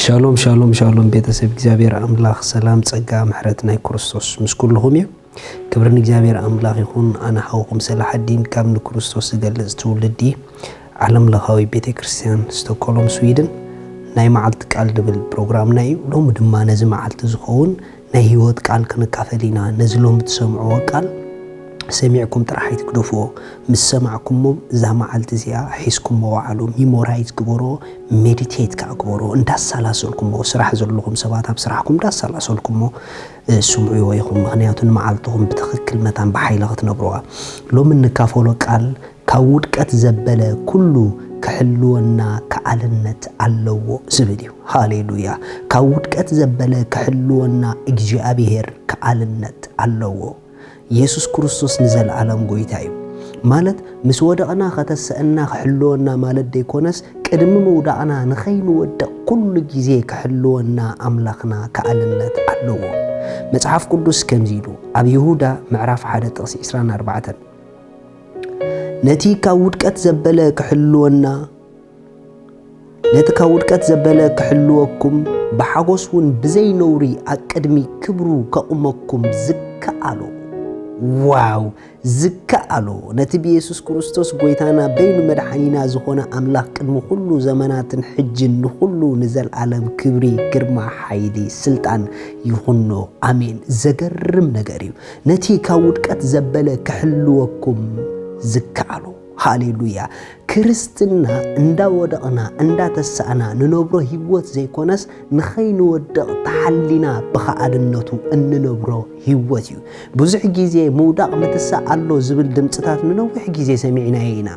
ሻሎም ሻሎም ሻሎም፣ ቤተሰብ እግዚኣብሔር ኣምላኽ ሰላም፣ ጸጋ፣ ምሕረት ናይ ክርስቶስ ምስ ኩልኹም እዩ። ክብሪ ንእግዚኣብሔር ኣምላኽ ይኹን። ኣነ ሓውኹም ሰላሓዲን ካብ ንክርስቶስ ዝገልጽ ትውልዲ ዓለም ለኻዊ ቤተ ክርስቲያን ስቶኮሎም ስዊድን። ናይ መዓልቲ ቃል ድብል ፕሮግራምና እዩ። ሎሚ ድማ ነዚ መዓልቲ ዝኸውን ናይ ህይወት ቃል ክንካፈል ኢና። ነዚ ሎሚ ትሰምዕዎ ቃል ሰሚዕኩም ጥራሕ ኣይትግደፍዎ። ምስ ሰማዕኩሞ እዛ መዓልቲ እዚኣ ሒዝኩሞ ወዓሉ፣ ሚሞራይዝ ግበሮ፣ ሜዲቴት ከዓ ግበሮ፣ እንዳሰላሰልኩሞ፣ ስራሕ ዘለኹም ሰባት ኣብ ስራሕኩም እንዳሰላሰልኩሞ ስምዕዎ ኢኹም። ምኽንያቱ ንመዓልትኹም ብትኽክል መታን ብሓይሊ ክትነብርዋ። ሎሚ እንካፈሎ ቃል ካብ ውድቀት ዘበለ ኩሉ ክሕልወና ከኣልነት ኣለዎ ዝብል እዩ። ሃሌሉያ! ካብ ውድቀት ዘበለ ክሕልወና እግዚኣብሔር ከኣልነት ኣለዎ። የሱስ ክርስቶስ ንዘለኣለም ጎይታ እዩ። ማለት ምስ ወደቕና ከተሰእና ክሕልወና ማለት ደይኮነስ ቅድሚ ምውዳቕና ንኸይንወድቕ ኩሉ ግዜ ክሕልወና ኣምላኽና ከኣልነት ኣለዎ። መጽሓፍ ቅዱስ ከምዚ ኢሉ ኣብ ይሁዳ ምዕራፍ ሓደ ጥቕሲ ዕስራን ኣርባዕተን፣ ነቲ ካብ ውድቀት ዘበለ ክሕልወና ነቲ ካብ ውድቀት ዘበለ ክሕልወኩም ብሓጎስ እውን ብዘይ ነውሪ ኣብ ቅድሚ ክብሩ ከቑመኩም ዝከኣሎ። ዋው! ዝከኣሎ ነቲ ብየሱስ ክርስቶስ ጎይታና በይኑ መድሓኒና ዝኾነ ኣምላኽ ቅድሚ ኩሉ ዘመናትን ሕጅን ንኹሉ ንዘለኣለም ክብሪ፣ ግርማ፣ ሓይሊ፣ ስልጣን ይኹኖ። ኣሜን። ዘገርም ነገር እዩ። ነቲ ካብ ውድቀት ዘበለ ክሕልወኩም ዝከኣሎ። ሃሌሉያ! ክርስትና እንዳወደቕና እንዳተሳእና ንነብሮ ህይወት ዘይኮነስ ንኸይንወድቕ ተሓሊና ብኸኣልነቱ እንነብሮ ህይወት እዩ። ብዙሕ ግዜ ምውዳቕ ምትሳእ ኣሎ ዝብል ድምፅታት ንነዊሕ ግዜ ሰሚዕናዮ ኢና።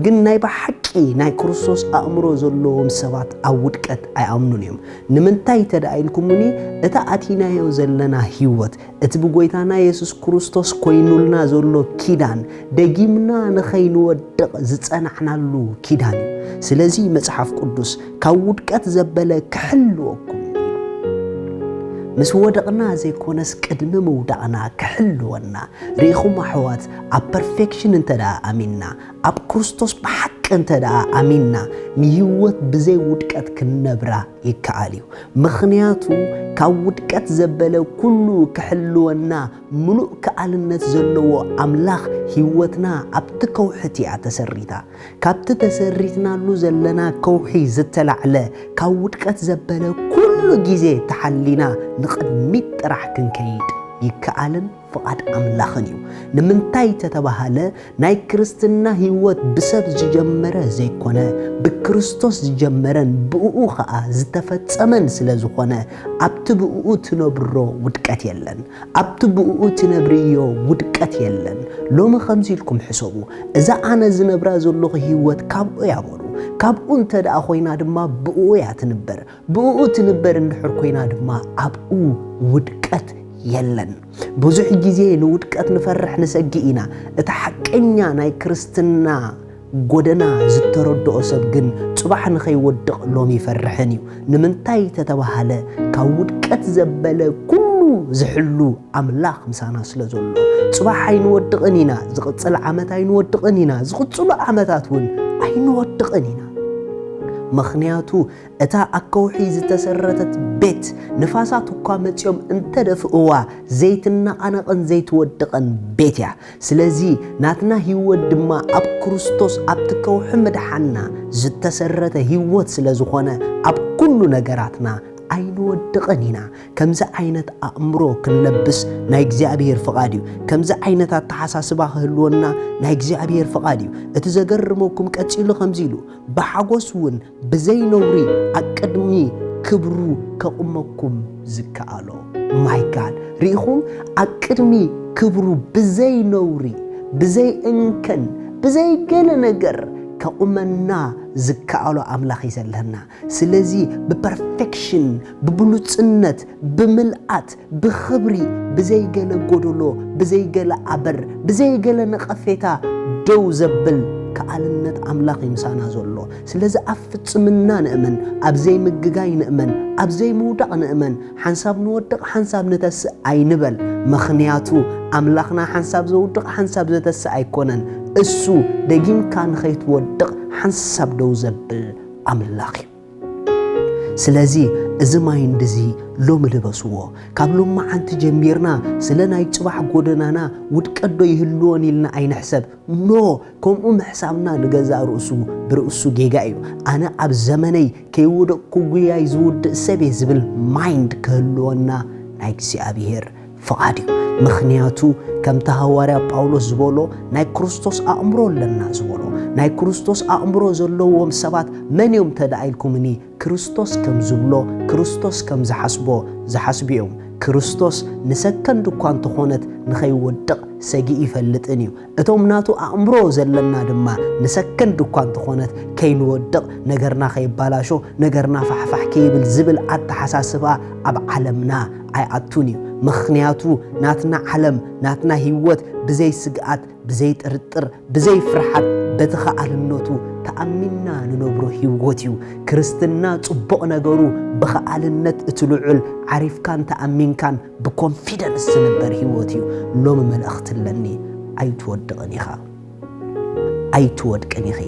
ግን ናይ ብሓቂ ናይ ክርስቶስ ኣእምሮ ዘለዎም ሰባት ኣብ ውድቀት ኣይኣምኑን እዮም። ንምንታይ እንተ ደኣ ኢልኩምኒ፣ እቲ ኣቲናዮ ዘለና ህይወት፣ እቲ ብጎይታና የሱስ ክርስቶስ ኮይኑልና ዘሎ ኪዳን፣ ደጊምና ንኸይንወድቕ ዝጸናሕናሉ ኪዳን እዩ። ስለዚ መጽሓፍ ቅዱስ፣ "ካብ ውድቀት ዘበለ ክሕልወኩም" ኢሉ። ምስ ወደቕና ዘይኮነስ ቅድሚ ምውዳቕና ክሕልወና። ርኢኹም ኣሕዋት፣ ኣብ ፐርፌክሽን እንተ ደኣ ኣሚንና፣ ኣብ ክርስቶስ ብሓቂ እንተ ደኣ ኣሚንና፣ ንህይወት ብዘይ ውድቀት ክንነብራ ይከኣል እዩ። ምኽንያቱ፣ ካብ ውድቀት ዘበለ ኩሉ ክሕልወና ምሉእ ከኣልነት ዘለዎ ኣምላኽ፣ ህይወትና ኣብቲ ከውሒ እያ ተሰሪታ። ካብቲ ተሰሪትናሉ ዘለና ከውሒ ዝተላዕለ፣ ካብ ውድቀት ዘበለ ኩሉ ግዜ ተሓሊና ንቕድሚት ጥራሕ ክንከይድ ይከኣልን ፍቓድ ኣምላኽን እዩ። ንምንታይ ተተባሃለ፣ ናይ ክርስትና ህይወት ብሰብ ዝጀመረ ዘይኮነ፣ ብክርስቶስ ዝጀመረን ብእኡ ኸኣ ዝተፈጸመን ስለ ዝኾነ፣ ኣብቲ ብእኡ ትነብሮ ውድቀት የለን። ኣብቲ ብእኡ ትነብርዮ ውድቀት የለን። ሎሚ ከምዚ ኢልኩም ሕሰቡ። እዛ ኣነ ዝነብራ ዘለኹ ህይወት ካብኡ እያ በሉ። ካብኡ እንተ ደኣ ኮይና ድማ ብእኡ እያ ትንበር። ብእኡ ትንበር እንድሕር ኮይና ድማ ኣብኡ ውድቀት የለን። ብዙሕ ግዜ ንውድቀት ንፈርሕ ንሰግእ ኢና። እቲ ሓቀኛ ናይ ክርስትና ጎደና ዝተረድኦ ሰብ ግን ጽባሕ ንኸይወድቕ ሎሚ ይፈርሕን እዩ። ንምንታይ ተተባሃለ፣ ካብ ውድቀት ዘበለ ኩሉ ዝሕሉ ኣምላኽ ምሳና ስለ ዘሎ። ጽባሕ ኣይንወድቕን ኢና፣ ዝቕጽል ዓመት ኣይንወድቕን ኢና፣ ዝቕጽሉ ዓመታት እውን ኣይንወድቕን ኢና። ምኽንያቱ እታ ኣብ ከውሒ ዝተሰረተት ቤት ንፋሳት እኳ መጺኦም እንተደፍእዋ ዘይትነቓነቕን ዘይትወድቕን ቤት እያ። ስለዚ ናትና ህይወት ድማ ኣብ ክርስቶስ ኣብቲ ከውሒ ምድሓንና ዝተሰረተ ህይወት ስለ ዝኾነ ኣብ ኩሉ ነገራትና ኣይንወድቕን ኢና። ከምዚ ዓይነት ኣእምሮ ክንለብስ ናይ እግዚኣብሔር ፍቓድ እዩ። ከምዚ ዓይነት ኣተሓሳስባ ክህልወና ናይ እግዚኣብሔር ፍቓድ እዩ። እቲ ዘገርመኩም ቀጺሉ ከምዚ ኢሉ፣ ብሓጎስ እውን ብዘይ ነውሪ ኣብ ቅድሚ ክብሩ ከቑመኩም ዝከኣሎ። ማይ ጋድ፣ ርኢኹም? ኣብ ቅድሚ ክብሩ ብዘይ ነውሪ፣ ብዘይ እንከን፣ ብዘይ ገለ ነገር ከቑመና ዝከኣሎ ኣምላኽ እዩ ዘለና። ስለዚ ብፐርፌክሽን፣ ብብሉጽነት፣ ብምልኣት፣ ብኽብሪ፣ ብዘይ ገለ ጎደሎ፣ ብዘይ ገለ ኣበር፣ ብዘይ ገለ ነቐፌታ ደው ዘብል ከኣልነት ኣምላኽ እዩ ምሳና ዘሎ። ስለዚ ኣብ ፍጽምና ንእመን፣ ኣብ ዘይምግጋይ ንእመን፣ ኣብ ዘይምውዳቕ ንእመን። ሓንሳብ ንወድቕ፣ ሓንሳብ ንተስእ ኣይንበል። ምኽንያቱ ኣምላኽና ሓንሳብ ዘውድቕ፣ ሓንሳብ ዘተስእ ኣይኮነን። እሱ ደጊምካ ንኸይትወድቕ ሓንሳብ ደው ዘብል ኣምላኽ እዩ። ስለዚ እዚ ማይንድ እዚ ሎሚ ልበስዎ። ካብ ሎማዓንቲ ጀሚርና ስለ ናይ ጽባሕ ጎደናና ውድቀት ዶ ይህልዎን ኢልና ኣይንሕሰብ። ኖ፣ ከምኡ ምሕሳብና ንገዛእ ርእሱ ብርእሱ ጌጋ እዩ። ኣነ ኣብ ዘመነይ ከይወደቅኩ ጉያይ ዝውድእ ሰብ እየ ዝብል ማይንድ ክህልወና ናይ እግዚኣብሔር ፍቓድ እዩ። ምኽንያቱ ከምቲ ሃዋርያ ጳውሎስ ዝበሎ ናይ ክርስቶስ ኣእምሮ ኣለና ዝበሎ። ናይ ክርስቶስ ኣእምሮ ዘለዎም ሰባት መን እዮም ተደኣ ኢልኩምኒ፣ ክርስቶስ ከም ዝብሎ፣ ክርስቶስ ከም ዝሓስቦ ዝሓስቡ እዮም። ክርስቶስ ንሰከንድ እኳ እንተኾነት ንኸይወድቕ ሰጊኡ ይፈልጥን እዩ። እቶም ናቱ ኣእምሮ ዘለና ድማ ንሰከንድ እኳ እንተኾነት ከይንወድቕ፣ ነገርና ከይባላሾ፣ ነገርና ፋሕፋሕ ከይብል ዝብል ኣተሓሳስባ ኣብ ዓለምና ኣይኣቱን እዩ። ምኽንያቱ ናትና ዓለም፣ ናትና ህይወት ብዘይ ስግኣት፣ ብዘይ ጥርጥር፣ ብዘይ ፍርሓት በቲ ከኣልነቱ ተኣሚንና ንነብሮ ህይወት እዩ። ክርስትና ጽቡቕ ነገሩ ብኸኣልነት እቲ ልዑል ዓሪፍካን ተኣሚንካን ብኮንፊደንስ ዝንበር ህይወት እዩ። ሎሚ መልእኽቲ ኣለኒ፣ ኣይትወድቕን ኢኻ፣ ኣይትወድቅን ኢኺ።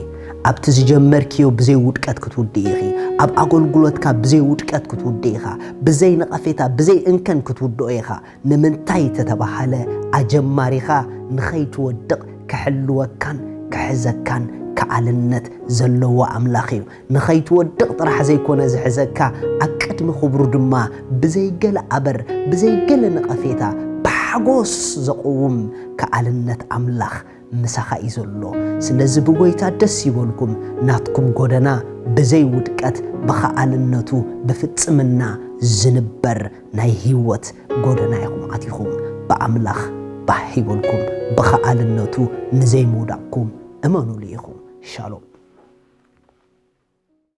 ኣብቲ ዝጀመርክዮ ብዘይ ውድቀት ክትውድእ ኢኺ። ኣብ ኣገልግሎትካ ብዘይ ውድቀት ክትውድእ ኢኻ። ብዘይ ነቐፌታ፣ ብዘይ እንከን ክትውድኦ ኢኻ። ንምንታይ ተተባሃለ፣ ኣጀማሪኻ ንኸይትወድቕ ክሕልወካን ክሕዘካን ከኣልነት ዘለዎ ኣምላኽ እዩ። ንኸይትወድቕ ጥራሕ ዘይኮነ ዝሕዘካ፣ ኣብ ቅድሚ ክብሩ ድማ ብዘይገለ ኣበር፣ ብዘይገለ ነቐፌታ፣ ብሓጎስ ዘቕውም ከኣልነት ኣምላኽ ምሳኻ እዩ ዘሎ። ስለዚ ብጎይታ ደስ ይበልኩም፣ ናትኩም ጎደና ብዘይ ውድቀት ብኸኣልነቱ ብፍጽምና ዝንበር ናይ ህይወት ጎደና ኢኹም ኣቲኹም። ብኣምላኽ ባህ ይበልኩም፣ ብኸኣልነቱ ንዘይምውዳቕኩም እመኑሉ ኢኹም። ሻሎም።